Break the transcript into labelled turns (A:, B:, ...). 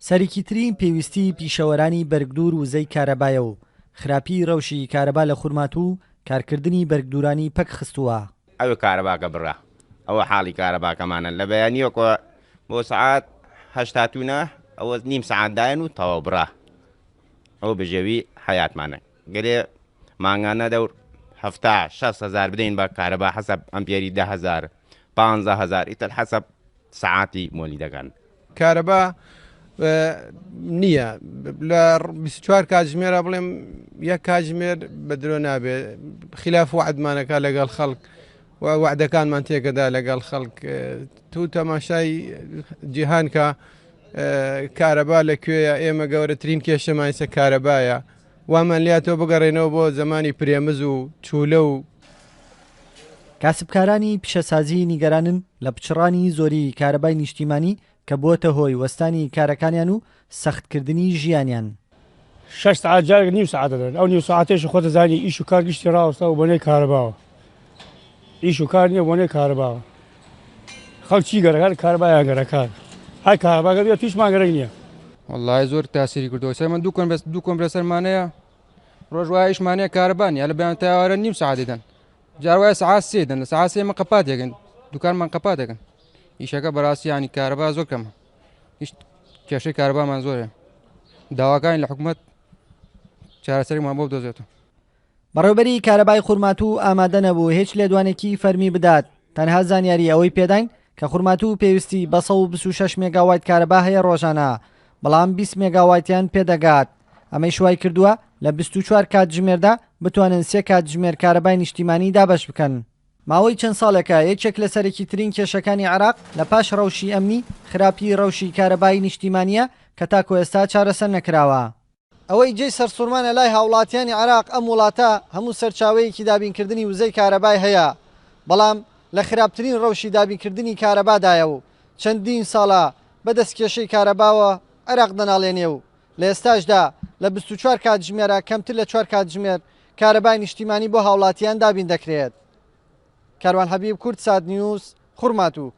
A: سەرەکیترین پێویستیی پیشەوەرانی بەرگدوور وزەی کارەبایە و خراپیی رەوشی کارەبا لە خورماتوو کارکردنی بەرگدوورانی پەک خستووە.
B: ئەوێ کارەباکە بڕا ئەوە حاڵی کارەباکەمانە لە بەیانیەکەوە بۆ سەعات هەشت هاتوونە ئەوە نیم سەعات دایەن و تەواو بڕا ئەوە بژێوی حەیاتمانە گەرێ مانگانە دەور هەفتا شەست هەزار بدەین بە کارەبا حەسەب ئەمپێری 10 هەزار 15 هەزار ئیتر حەسەب سەعاتی مۆلیدەکان.
C: کارەبا نییە لە 24 کاتژمێرە بڵێم یەک کاتژمێر بە درۆ نابێ خلاف وعدمانەکە لەگەڵ خەڵک و وعدەکانمان تێکەدا لەگەڵ خەڵک. تو تەماشای جیهان کە کارەبا لەکوێیە، ئێمە گەورەترین کێشەمانسە کارەبایە. وامان لاتەوە بگەڕێنەوە بۆ زمانی پرێمز و چولە و
A: کاسبکارانی پیشەسازی نیگەرانن لە پچڕانی زۆری کارەبای نیشتیمانی کە بووەتە هۆی وەستانی کارەکانیان و سەختکردنی ژیانیان.
D: 6 سەعات جارێک نیو سەعات دەدەن، ئەو نیو سەعاتێش خۆ دەزانی ئیش و کار گشتی ڕاوەستا و بۆنەی کارەباوە، ئیش و کار نییە بۆنەی کارەباوە. خەڵک چی گەرەکان کارەبایان گەرەکان هەر کارەباکە بێت تویشمان گەرەک نییە.
E: وەڵڵاهی زۆر تاسیری کردەوە. سەر من دوو کۆمپرێسەرمانەیە، ڕۆژ وایە ئیشمانەیە کارەبا نییە، لە بەیان تاوارە نیو سەعات دەدەن، جار وایە سەعات سێ دەن، لە سەعات سێ من قەپاتێکن دوکانمان قەپاتێکن ئیشەکە. بەڕاستی ینی کارەبا زۆر کەمە، هیچ کێشەی کارەبامان زۆرە. داواکانی لە حکوومەت چارەسەرێکمان بۆ بدۆزێتەوە.
A: بەڕێوبەری کارەبای خورماتوو ئامادە نەبوو هیچ لێدوانێکی فەرمی بدات، تەنها زانیاری ئەوەی پێداین کە خورماتوو پێویستی بە 126 مێگاوایت کارەبا هەیە ڕۆژانە، بەڵام 20 مێگاوایتیان پێدەگات، ئەمەیش وای کردووە لە 24 کاتژمێردا بتوانن 3 کاتژمێر کارەبای نیشتیمانی دابەش بکەن. ماوەی چەند ساڵێکە یەکێک لە سەرەکیترین کێشەکانی عێراق لە پاش ڕەوشی ئەمنی، خراپی ڕەوشی کارەبای نیشتیمانییە کە تاکو ئێستا چارەسەر نەکراوە. ئەوەی جێی سەرسوڕمانە لای هاوڵاتیانی عێراق ئەم وڵاتە هەموو سەرچاوەیەکی دابینکردنی وزەی کارەبای هەیە، بەڵام لە خراپترین ڕەوشی دابینکردنی کارەبادایە و چەندین ساڵە بەدەست کێشەی کارەباوە عێراق دەناڵێنێ و لە ئێستاشدا لە 24 کاتژمێرە کەمتر لە 4 کاتژمێر کارەبای نیشتیمانی بۆ هاوڵاتیان دابین دەکرێت. کاروان حەبیب، کوردسات نیوز، خورماتوو.